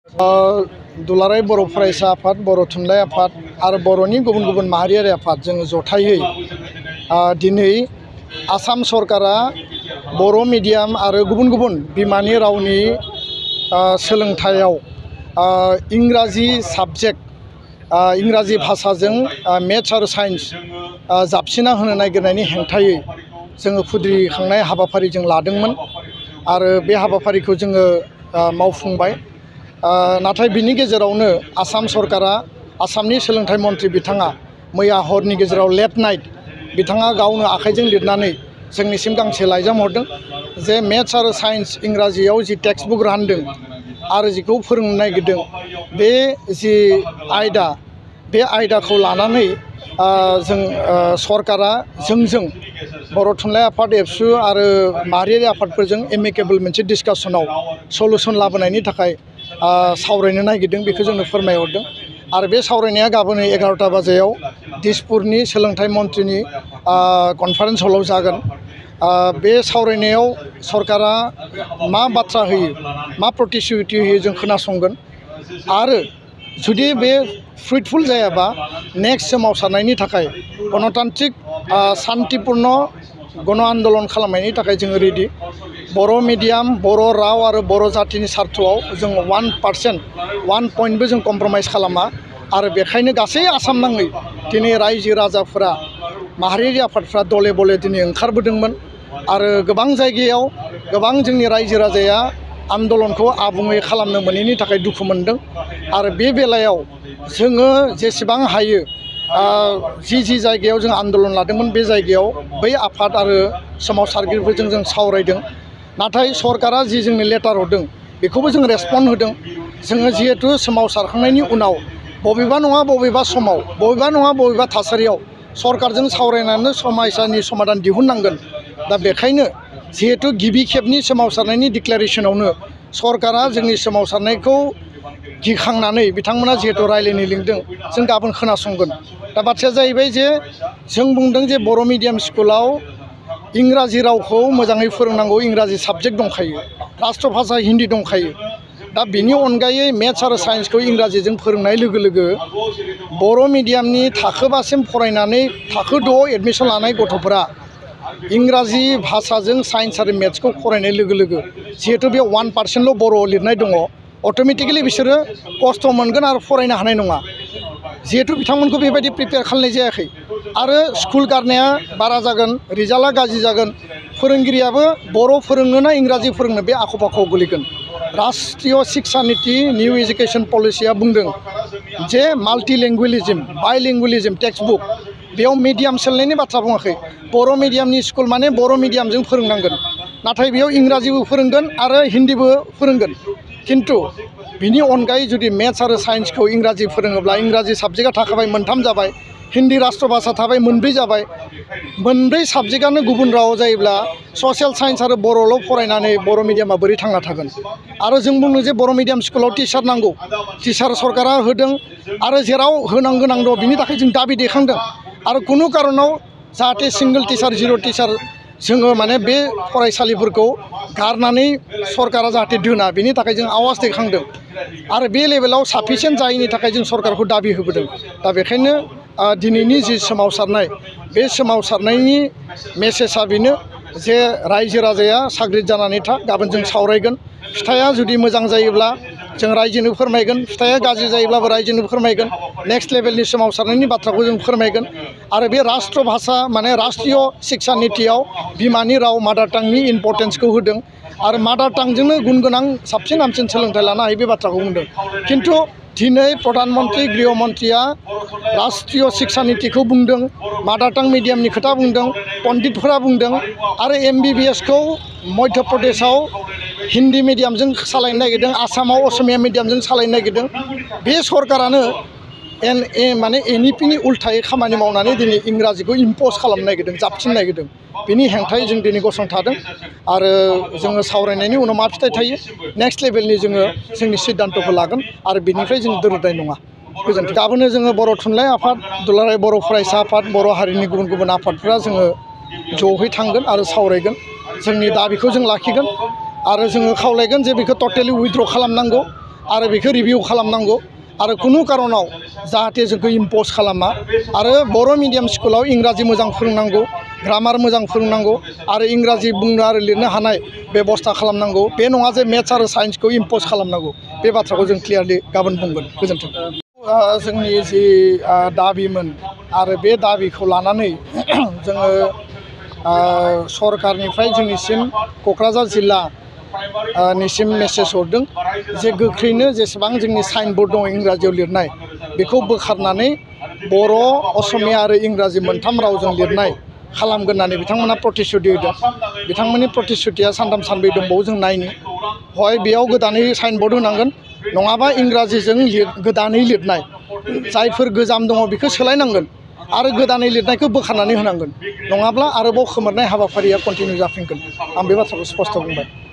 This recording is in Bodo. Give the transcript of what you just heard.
दुलाराय बर' फरायसा आफाद, बर' थुनलाइ आफाद आरो बर'नि गुबुन गुबुन माहारियारि आफाद जोङो जथायै दिनै आसाम सरकारा बर' मिडियाम आरो गुबुन गुबुन बिमानि रावनि सोलोंथायाव इंराजि साबजेक्ट इंराजि भाषाजों मेथ्स आरो साइन्स जाबसिना होनो नागिरनायनि हेंथायै जोङो खुद्रिखांनाय हाबाफारि जों लादोंमोन आरो बे हाबाफारिखौ जोङो मावफुंबाय। नाथाय बिनि गेजेरावनो आसाम सरकारा आसामनि सोलोंथाइ मन्थ्रि बिथाङा मैया हरनि गेजेराव लेट नाइट बिथाङा गावनो आखाइजों लिरनानै जोंनिसिम गांसे लाइजाम हरदों जे मेथ्स आरो साइन्स इंराजियाव जि टेक्स्ट बुक रानदों आरो जिखौ फोरोंनो नागिरदों बे जि आयदा बे आयदाखौ लानानै जों सरकारा जोंजों बर' थुनलाइ आफाद एबसु आरो माहारियारि आफादफोरजों एमिकेबल मोनसे डिसकासनाव सलुसन लाबोनायनि थाखाय सावरायनो नागिरदों बेखौ जोंनो फोरमायहरदों आरो बे सावरायनाया गाबोन 11टा बाजियाव दिसपुरनि सोलोंथाइ मन्थ्रिनि कनफारेन्स हलाव जागोन। बे सावरायनायाव सरकारा मा बाथ्रा होयो मा प्रतिश्रुति होयो जों खोनासंगोन आरो जुदि बे फ्रुइटफुल जायाबा नेक्स्ट सोमावसारनायनि थाखाय गणतान्त्रिक शान्तिपूर्ण गण आन्दलन खालामनायनि थाखाय जोङो रेडि। बर' मिडियाम बर' राव आरो बर' जातिनि सार्थआव जों 1% 1 पइन्टबो जों कमप्रमाइज खालामा आरो बेखायनो गासै आसाम नाङै दिनै रायजो राजाफोरा माहारियारि आफादफ्रा दले बले दिनै ओंखारबोदोंमोन आरो गोबां जायगायाव गोबां जोंनि रायजो राजाया आन्दलनखौ आबुङै खालामनो मोनैनि थाखाय दुखु मोनदों आरो बे बेलायाव जोङो जेसेबां हायो जि जायगायाव जों आन्दलन लादोंमोन बे जायगायाव बै आफाद आरो सोमावसारगिरिफोरजों जों सावरायदों। नाथाय सरकारा जि जोंनो लेटार हरदों बेखौबो जों रेसपन्ड होदों। जोङो जिहेतु सोमावसारखांनायनि उनाव बबेबा नङा बबेबा समाव बबेबा नङा बबेबा थासारियाव सरकारजों सावरायनानै समस्यानि समाधान दिहुननांगोन। दा बेखायनो जिहेतु गिबि खेबनि सोमावसारनायनि डिक्लेरेसनावनो सरकारा जोंनि सोमावसारनायखौ गिखांनानै बिथांमोना जिहेतु रायलायनो लिंदों जों गाबोन खोनासंगोन। दा बाथ्राया जाहैबाय जे जों बुंदों जे बर' मिडियाम स्कुलाव इंराजि रावखौ मोजाङै फोरोंनांगौ, इंराजि साबजेक्ट दंखायो, राष्ट्र भाषा हिन्दी दंखायो। दा बिनि अनगायै मेथ्स आरो साइन्सखौ इंराजिजों फोरोंनाय लोगो लोगो बर' मिडियामनि थाखो 5सिम फरायनानै थाखो 6 एडमिसन लानाय गथ'फोरा इंराजि भाषाजों साइन्स आरो मेथ्सखौ फरायनाय लोगो लोगो जिहेतु बे 1%ल' बर' लिरनाय दङ अट'मेटिकेलि बिसोरो खस्थ' मोनगोन आरो फरायनो हानाय नङा। जिहेतु बिथांमोनखौ बेबायदि प्रिपेयार खालामनाय जायाखै आरो स्कुल गारनाया बारा जागोन, रिजाल्टआ गाज्रि जागोन, फोरोंगिरियाबो बर' फोरोंनो ना इंराजि फोरोंनो बे आख' फाख'आव गोलैगोन। राष्ट्रीय शिक्षा नीति निउ एजुकेशन पलिसिया बुंदों जे माल्टिलेंगुवेलिज्म बाइलिंगुवेलिज्म टेक्स्ट बुक बेयाव मिडियाम सोलायनायनि बाथ्रा बुङाखै। बर' मिडियामनि स्कुल माने बर' मिडियामजों फोरोंनांगोन, नाथाय बेयाव इंराजिबो फोरोंगोन आरो हिन्दीबो फोरोंगोन। खिन्थु बिनि अनगायै जुदि मेथ्स आरो साइन्सखौ इंराजि फोरोङोब्ला इंराजि साबजेक्टआ थाखाबाय 3 जाबाय, हिन्दी राष्ट्र भाषा थाबाय 4 जाबाय। 4 साबजेक्टआनो गुबुन रावाव जायोब्ला ससियेल साइन्स आरो बर'ल' फरायनानै बर' मिडियामा बोरै थांना थागोन? आरो जों बुङो जे बर' मिडियाम स्कुलाव टिचार नांगौ, टिचार सरकारा होदों आरो जेराव होनां गोनां दं बिनि थाखाय जों दाबि दैखांदों आरो खुनु कारनाव जाहाथे सिंगल टिचार जिर' टिचार जोङो माने बे फरायसालिफोरखौ गारनानै सरकारा जाहाथे दोना बेनि थाखाय जों आवाज दैखांदों आरो बे लेभेलाव साफिसियेन्ट जायैनि थाखाय जों सरकारखौ दाबि होबोदों। दा बेखायनो दिनैनि जि सोमावसारनाय बे सोमावसारनायनि मेसेजआ बेनो जे रायजो राजाया साग्रिद जानानै था, गाबोन जों सावरायगोन। फिथाइया जुदि मोजां जायोब्ला जों रायजोनो फोरमायगोन, फिथाइया गाज्रि जायोब्लाबो रायजोनो फोरमायगोन, नेक्स्ट लेभेलनि सोमावसारनायनि बाथ्राखौ जों फोरमायगोन। आरो बे राष्ट्र भाषा माने राष्ट्रीय शिक्षा नीतियाव बिमानि राव मादार टांनि इम्पर्टेन्सखौ होदों आरो मादार टांजोंनो गुन गोनां साबसिन हामसिन सोलोंथाइ लानो हायो बे बाथ्राखौ बुंदों। खिन्थु दिनै प्रधान मन्त्रि गृह मन्त्रिया राष्ट्रीय शिक्षा नीतिखौ बुंदों, मादार टां मिडियामनि खोथा बुंदों, पण्डितफोरा बुंदों आरो MBBSखौ मध्य प्रदेशआव हिन्दी मिडियामजों सालायनो नागिरदों, आसामाव असमिया मिडियामजों सालायनो नागिरदों। बे सरकारानो माने NEPनि उल्थायै खामानि मावनानै दिनै इंराजिखौ इम्प'ज खालामनो नागिरदों, जाबसिननो नागिरदों। बिनि हेंथायै जों दिनै गसंथादों आरो जोङो सावरायनायनि उनाव मा फिथाइ थायो नेक्स्ट लेभेलनि जोङो जोंनि सिद्धान्त'खौ लागोन आरो बिनिफ्राय जों दोरोदनाय नङा। गोजोन्थों। गाबोनो जोङो बर' थुनलाइ आफाद, दुलाराय बर' फरायसा आफाद, बर' हारिनि गुबुन गुबुन आफादफोरा जोङो जयै थांगोन आरो सावरायगोन। जोंनि दाबिखौ जों लाखिगोन आरो जोङो खावलायगोन जे बेखौ टटेलि उइथड्र खालामनांगौ आरो बेखौ रिभिउ खालामनांगौ आरो खुनु कारनाव जाहाथे जोंखौ इम्पज खालामा आरो बर' मिडियाम स्कुलाव इंराजि मोजां फोरोंनांगौ ग्रामार मोजां फोरोंनांगौ आरो इंराजि बुंनो आरो लिरनो हानाय बेबस्था खालामनांगौ बे नङा जे मेथ्स आरो साइन्सखौ इम्पज खालामनांगौ बे बाथ्राखौ जों क्लियारलि गाबोन बुंगोन गोजोन्थों जोंनि जि दाबिमोन आरो बे दाबिखौ लानानै जोङो सरकारनिफ्राय जोंनिसिम क'क्राझार जिल्ला निसिम मेसेज हरदों जे गोख्रैनो जेसेबां जोंनि साइनबोर्ड दं इंराजियाव लिरनाय बेखौ बोखारनानै बर' असमिया आरो इंराजि मोनथाम रावजों लिरनाय खालामगोन होननानै बिथांमोना प्रतिश्रुति होदों बिथांमोननि प्रतिश्रुतिया सानथाम सानब्रै दंबावो जों नायनि हय बेयाव गोदानै साइनबोर्ड होनांगोन नङाबा इंराजिजों गोदानै लिरनाय जायफोर गोजाम दङ बेखौ सोलायनांगोन आरो गोदानै लिरनायखौ बोखारनानै होनांगोन नङाब्ला आरोबाव खोमोरनाय हाबाफारिया कन्टिनिउ जाफिनगोन आं बे बाथ्राखौ स्पष्ट बुंबाय